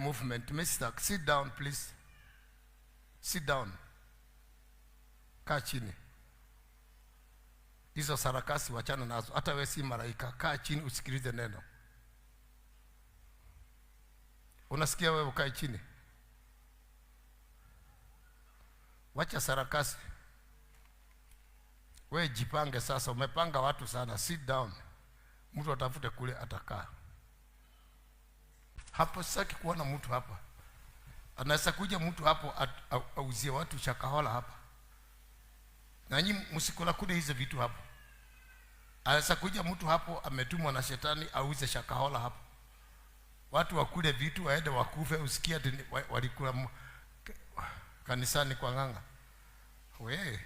movement. Mister, sit down please. Sit down. Kaa chini. Hizo sarakasi wachana nazo. Hata wewe si malaika. Kaa chini usikilize neno. Unasikia wewe, ukae chini. Wacha sarakasi. We jipange sasa, umepanga watu sana. Sit down. Mtu atafute kule atakaa. Hapo sitaki kuona mtu hapa. Anaweza kuja mtu hapo auzie watu shakahola hapa. Na nyinyi msikula kule hizo vitu hapo. Anaweza kuja mtu hapo ametumwa na shetani auze shakahola hapo. Watu wakule vitu waende wakufe, usikie ati walikula kanisani kwa ng'anga. We,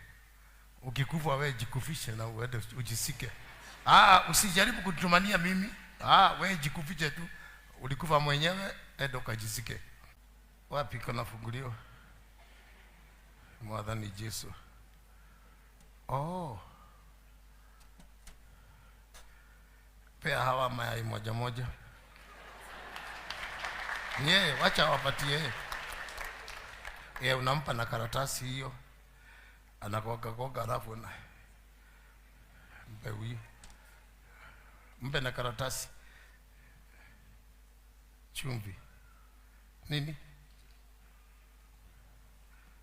ukikufa we jikufishe na uende ujisike. Usijaribu kutumania mimi. We jikufishe tu. Ulikufa mwenyewe, enda ukajisike. Wapi kuna fungulio? Mwadhani Yesu. Oh. Pea hawa mayai moja moja. Ye, wacha wapatie. Ye, unampa na karatasi hiyo. Anakoga koga alafu na mpe huyu. Mpe na karatasi. Chumvi. Nini?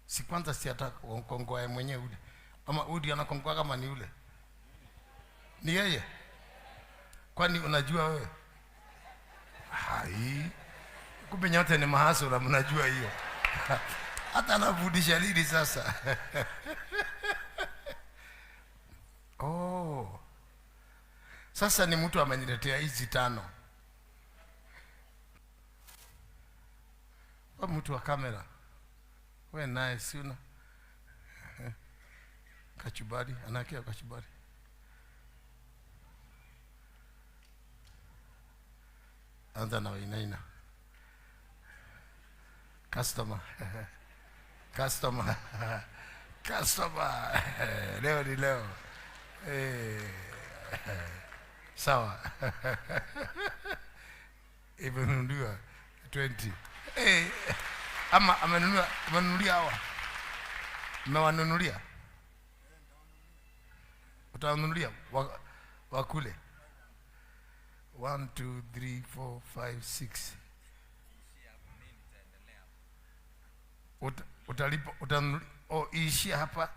Si kwanza si hata kongoa mwenyewe ule. Ama udi anakongoa kama ni ule. Ni yeye. Kwani unajua wewe? Hai. Kumbe nyote ni mahasura, mnajua hiyo. Hata anafundisha nini sasa? Oh. Sasa ni mtu ameniletea hizi 5. Wewe mtu wa kamera. Wewe naye si una kachubari, anakia kachubari. Anza na Wainaina. Customer. Customer. Customer. Leo ni leo. Sawa. Imenunuliwa 20. Ama amenunulia hawa. Mmewanunulia? Utawanunulia wakule. 1, 2, 3, 4, 5, 6. Utalipa, utanunulia. Oh, iishia hapa.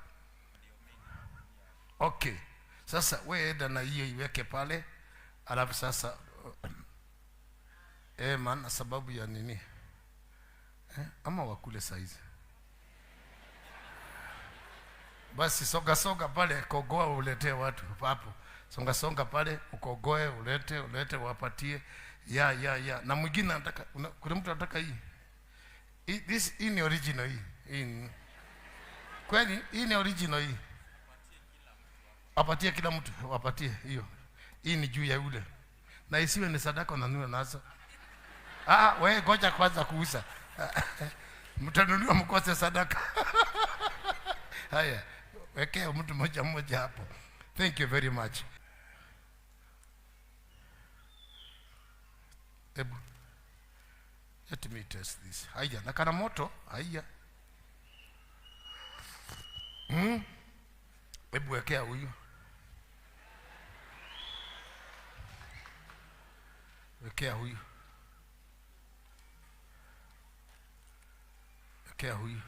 Okay. Sasa wewe enda na hiyo iweke pale. Alafu sasa maana sababu ya nini? Ama wakule saizi. Basi songa songa pale, kogoa uletee watu hapo. Songa songa pale, ukogoe, ulete, ulete wapatie. Ya, ya, ya. Na mwingine anataka, kuna mtu anataka hii. Hii, this, hii ni original hii. Hii ni. Kweli hii ni original hii. Wapatie kila mtu, wapatie hiyo. Hii ni juu ya yule. Na isiwe ni sadaka unanunua nazo. Wewe ngoja kwanza kuuza. Mtanunua mkose sadaka. Haya, wekea mtu mmoja mmoja hapo. Thank you very much. Ebu, let me test this. Haya, na kana moto. Haya. Ebu wekea huyu. Wekea huyu. Wekea huyu.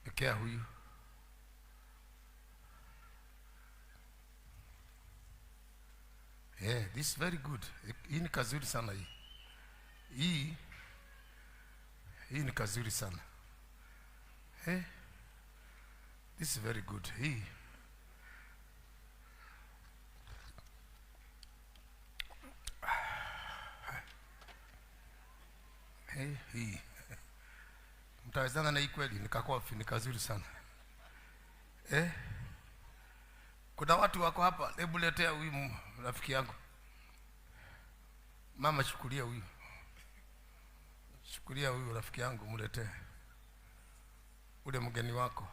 Wekea huyu. Yeah, this is very good. Hii ni kazuri sana hii. Hii ni kazuri sana. This is very good. Hii. Hey, hii. Mtawezana na hii kweli? Nikakofi, ni kazuri sana. Kuna watu wako hapa, hebu letea huyu rafiki yangu. Mama, chukulia huyu. Chukulia huyu rafiki yangu, mletee. Ule mgeni wako.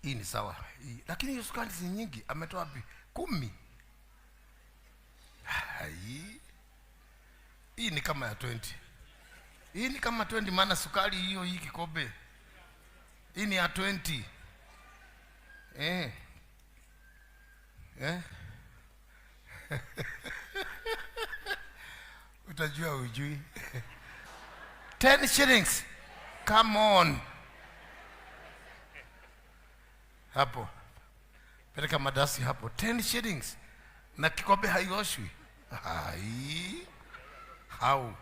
Hii ni sawa. Hii. Lakini hiyo sukari si nyingi, ametoa wapi? 10. Hai. Hii ni kama ya 20. Hii ni kama 20, maana sukari hiyo hii kikombe. Hii ni ya 20. Utajua ujui. 10 shillings. Come on. Hapo. Peleka madasi hapo. 10 shillings. Na kikombe haioshwi. Hai. How?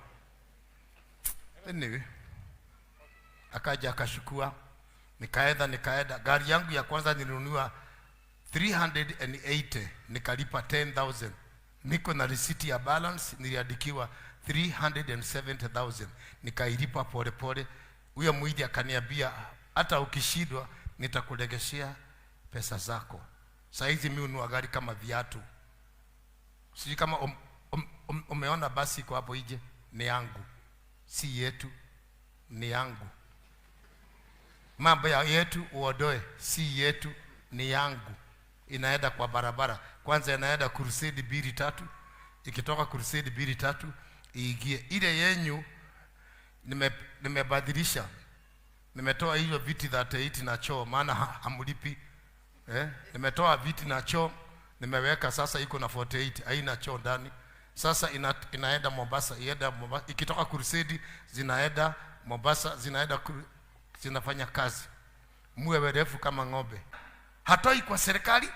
Anyway. Akaja akashukua. Nikaenda. Gari yangu ya kwanza nilinunua 380, nikalipa 10,000. Niko na receipt ya balance, niliandikiwa 370,000. Nikailipa pole pole. Huyo mwidi akaniambia hata ukishindwa nitakuregeshea pesa zako. Saa hizi mimi hununua gari kama viatu. Sijui kama umeona basi iko hapo nje, ni yangu. Si yetu, ni yangu. Mambo ya yetu uondoe, si yetu, ni yangu. Inaenda kwa barabara. Kwanza inaenda crusade 2-3. Ikitoka crusade 2-3 iingie. Ile yenyu nimebadilisha. Nimetoa hiyo viti 38 na choo, maana hamlipi. Nimetoa viti na choo, nimeweka sasa iko na 48, haina choo ndani. Sasa inaenda Mombasa, ienda Mombasa. Ikitoka crusade zinaenda Mombasa, zinaenda zinafanya kazi. Muwe werevu kama ng'ombe. Hatoi kwa serikali.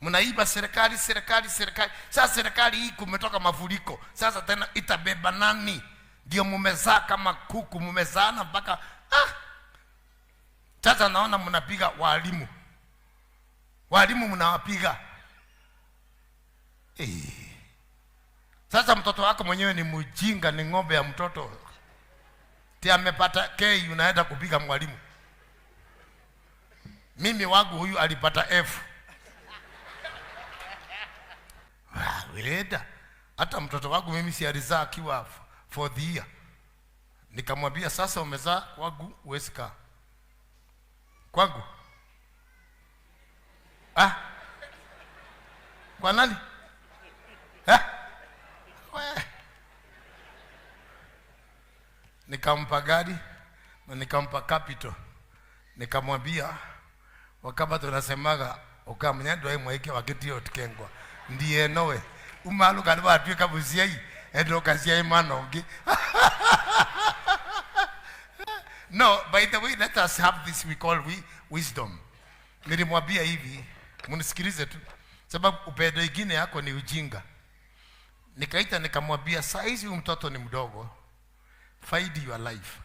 Mnaiba serikali, serikali, serikali. Sasa serikali hii kumetoka mafuriko. Sasa tena itabeba nani? Ndio mumezaa kama kuku, mumezaana mpaka. Sasa naona mnapiga walimu. Walimu mnawapiga. Sasa mtoto wako mwenyewe ni mjinga, ni ng'ombe ya mtoto. Ti amepata K, unaenda kupiga mwalimu. Mimi wangu huyu alipata F. Weda. Hata mtoto wangu mimi si alizaa akiwa fourth year. Nikamwambia sasa umezaa kwangu huwezi kaa. Kwangu? Kwa nani? We. Nikampa gari na nikampa capital. Nikamwambia wakaba tunasemaga ukamenya ndwa imwe ike wakitio tikengwa. Ndiye nowe. Umalu kali watuika busiai endo kasia imano ngi. No, by the way, let us have this we call wisdom. Nilimwambia hivi, munisikilize tu. Sababu upendo ingine yako ni ujinga. Nikaita nikamwambia saa hizi huyu mtoto ni mdogo. Find your life.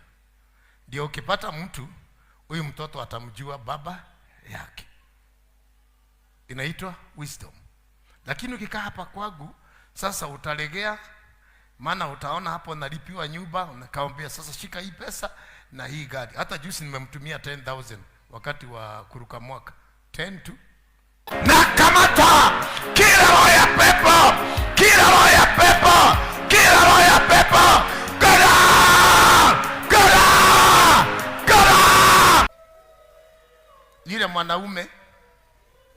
Ndio ukipata mtu, huyu mtoto atamjua baba yake. Inaitwa wisdom. Lakini ukikaa hapa kwangu, sasa utalegea, maana utaona hapo nalipiwa nyumba, nikamwambia sasa shika hii pesa na hii gari. Hata juzi nimemtumia 10,000 wakati wa kuruka mwaka. 10 tu. Na kamata kila roho ya pepo, kila roho ya pepo, kila roho ya pepo. Go down! Go down! Go down! Yule mwanaume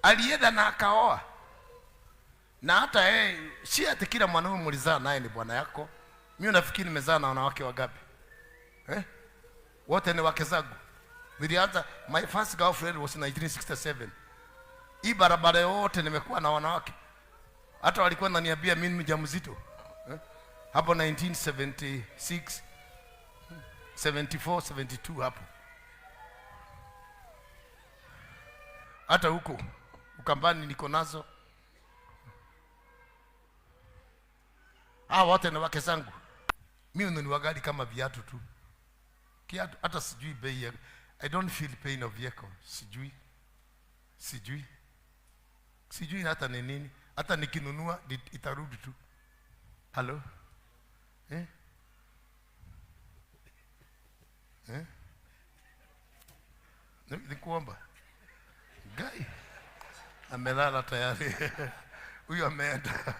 alienda na akaoa. Na hata yeye, si ati kila mwanaume mlizaa naye ni bwana yako. Mimi nafikiri nimezaa na wanawake wangapi? Wote ni wake zangu. Nilianza, my first girlfriend was in 1967. Hii barabara yote nimekuwa na wanawake. Hata walikuwa wananiambia mimi ni mjamzito. Hapo 1976, 74, 72 hapo. Hata huko Ukambani niko nazo. Hawa wote ni wake zangu. Mimi ni wagali kama viatu tu. Kiatu hata sijui bei ya, I don't feel pain of vehicle. Sijui. Sijui. Sijui hata ni nini. Hata nikinunua itarudi tu. Hello? Nikuomba. Guy amelala tayari. Huyu ameenda.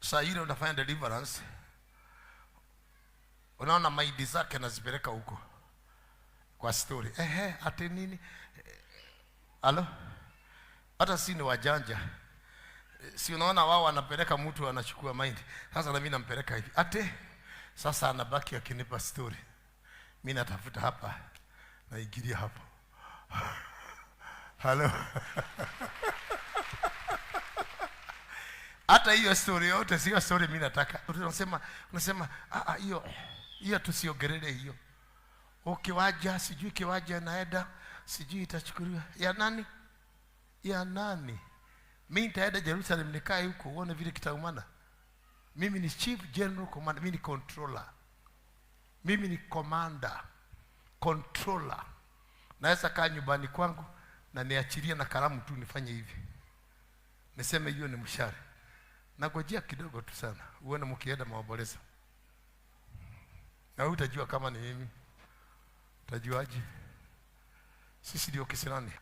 Saa ile unafanya deliverance, unaona maidi zake anazipeleka huko. Kwa story. Ehe, ati nini? Halo? Hata si ni wajanja. Si unaona wao wanapeleka mtu anachukua mahindi. Sasa na mimi nampeleka hivi. Ate sasa anabaki akinipa story. Mimi natafuta hapa. Naingilia hapo. Halo. Hata hiyo story yote sio story mimi nataka. Unasema hiyo hiyo tusiongelele hiyo. Ukiwaja sijui kiwaja naenda sijui itachukuliwa ya nani? Ya nani? Mimi nitaenda Jerusalem nikae huko uone vile kitaumana. Mimi ni chief general commander, mimi ni controller. Mimi ni commander, controller. Naweza kaa nyumbani kwangu na niachilie na kalamu tu nifanye hivi. Niseme hiyo ni mshare. Nagojea kidogo tu sana. Uone mkienda maombolezo. Na utajua kama ni mimi. Utajuaje? Sisi ndio kisirani.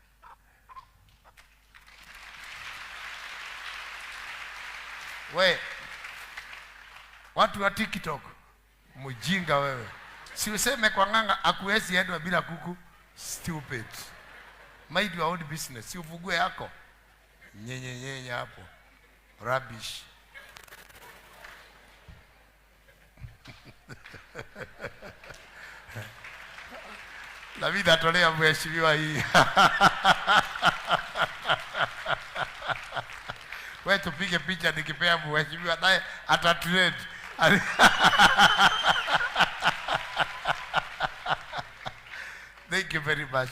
We, watu wa TikTok, mjinga wewe. Si useme kwa ng'anga akuwezi endwa bila kuku. Stupid. Mind your own business. Si ufungue yako. Nyenye nyenye hapo. Rubbish. Na mimi natolea mheshimiwa hii. Wewe tupige picha nikipea mheshimiwa naye atatrend. Thank you very much.